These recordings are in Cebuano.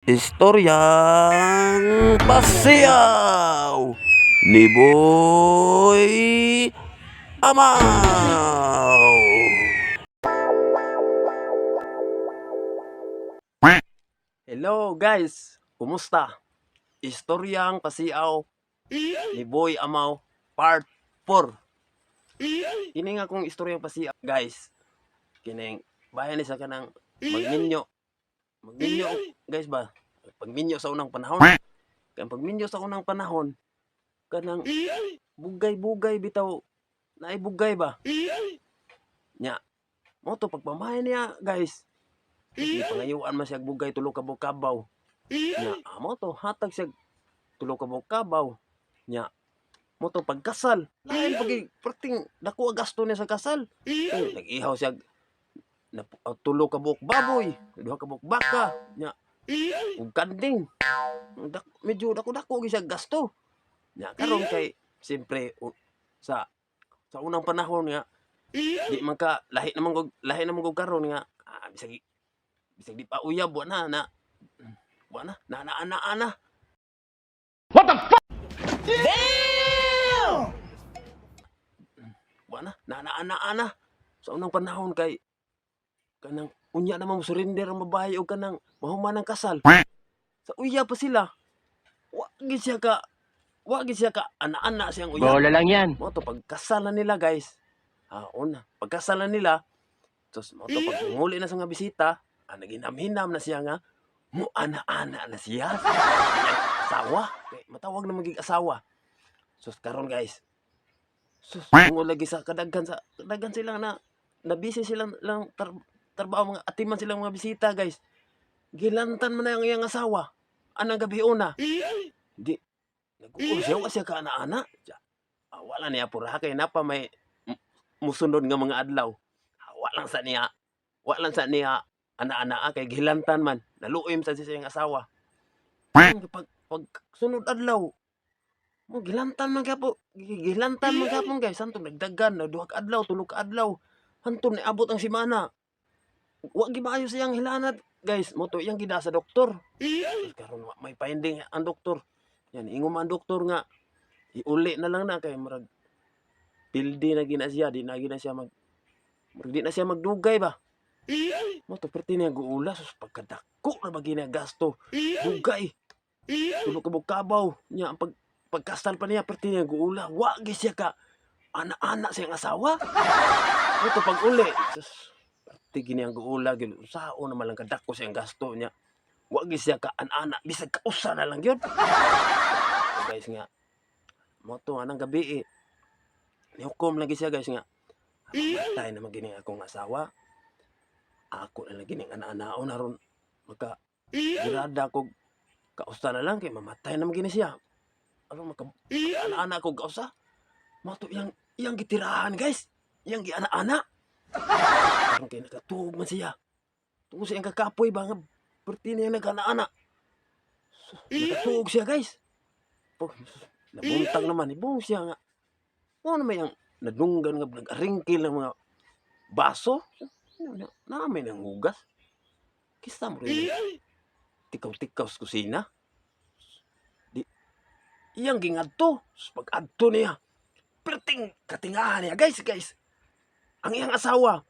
Istoryang Pasiyaw ni Boy Amaw. Hello guys, kumusta? Istoryang Pasiyaw ni Boy Amaw Part 4. Kini nga akong istoryang pasiyaw guys. Kining bayan ni sa kanang magminyo. Magminyo guys ba? Pagminyo sa unang panahon. Kaya pagminyo sa unang panahon kanang bugay-bugay bitaw, naay bugay ba? Nya. Mo to pagpamahay niya guys. Pangayuan man siya bugay tulo ka buok kabaw. Nya, mo to hatag siya tulo ka buok kabaw. Nya. Mo to pagkasal. Lain pag perting dako ang gasto niya sa kasal. Eh, nag-ihaw siya na, tulo ka buok baboy, duha ka buok baka, nya ug kanding. Medyo dako-dako gyud siya gasto. Nya karon kay siyempre sa unang panahon nga di man ka lahi naman kog karon nga bisag bisag di pa uyab wa na na wa na na na na na. What the fuck? Wa na na na na na. Sa unang panahon kay kanang unya naman mo surrender ang babae og kanang mahuman ang kasal. Sa uyab pa sila, wa gid siya ka ana-ana siyang uyab. Bola lang yan. Mo to pagkasal na nila guys. Una, pagkasal na nila, tapos mo to pag muli na sa nga bisita, naginamhinam na siya nga mo ana-ana na siya. Iyang asawa, kay matawag na magig asawa. Sus karon guys. Sus, tungod lagi sa kadaghan sila na na busy silang lang trabaho, mga atiman silang mga bisita guys. Gilantan man na ang iyang asawa. Anang gabi una. Di nag-uul siya, wa siya ka ana-ana. Wala niya pura kay napa may musunod nga mga adlaw. Wala lang sa niya. Wala lang sa niya ana-ana kay gilantan man. Naluoy sa siya iyang asawa. Pag sunod adlaw mo gilantan man gyapon, gilantan man gyapon guys. Hantong nagdagan na duha ka adlaw, tulo ka adlaw. Hantong niabot ang semana. Wa gi maayo sa iyang hilanat guys. Mo to iyang gida sa doktor. Karon wa may finding ang doktor. Yan ingon man ang doktor nga iuli na lang na kay murag pildi na gina siya, di na gina siya mag murag di na siya magdugay ba. Mo to perti niya guula, sus pagkadako na ba gina gasto. Dugay. Tulo ka buok kabaw. Nya ang pagkasal pa niya perti niya guula. Wa gi siya ka ana-ana siyang asawa. Mo to pag uli. Sus perti gini ang guula gyud. Unsaon naman lang kadako siyang gasto niya. Wa gi siya ka ana-ana bisag kausa na lang gyud. So, guys nga mo to anang gabi eh. Nihukom lagi siya guys nga matay na magini akong asawa. Ako na lang gining ana-anaon aron maka girada kog kausa na lang kay mamatay na magini siya. Aron maka ana-ana kog kausa. Mo to iyang iyang gitirahan guys. Iyang giana-ana. Karon kay nakatuog man siya. Tungod sa iyang kakapoy ba nga perti niya nag-ana-ana. Nakatuog siya guys. Po, nabuntag naman ibong siya nga. Mo na may ang nadunggan nga nag-aringkil ng mga baso. Namin ang hugas. Kista mo rin. Tikaw-tikaw sa kusina. Di, iyang gingadto. Pag-adto niya. Perting katingahan niya. Guys, guys. Ang iyang asawa.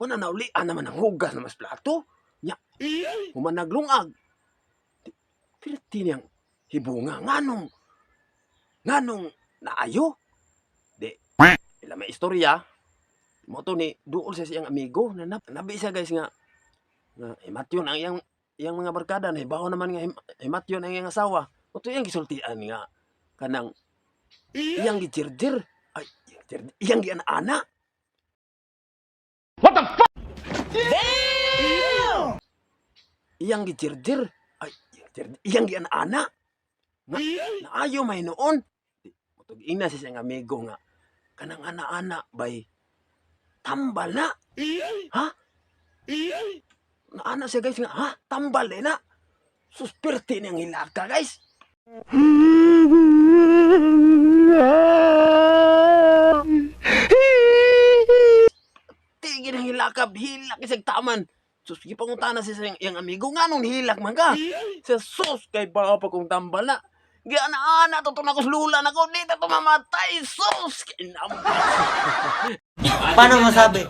Wala naulian naman ang hugas na mas plato. Nya, humanaglungag. Di, perti niyang hibunga. Nganong, nganong naayo. Di, ila may istorya. Mo to ni duol siya sa iyang amigo na nabi siya guys nga nga himatyon ang iyang iyang mga barkada na hibaw naman nga himatyon ang iyang asawa. Mo to iyang gisultian nga kanang iyang gichirjir ay iyang iyang giana-ana. What the fuck? Iyang gichirjir ay iyang giana-ana nga naayo may noon. Mo to giingna siya sa iyang amigo nga kanang ana-ana bay tambal na. Ha? Naana siya guys nga, ha? Tambal eh na. Suspirte niyang hilaka guys. Tigil ang hilaka, hilak isag taman. Sus, gipangutana siya sa iyang amigo, "Nganong nihilak man ka?" Sa sus, kay baka pa kong tambal na. Giana-ana, to na ko sa lula na ko, di ta to mamatay, sus! Kinampas. Paano masabi?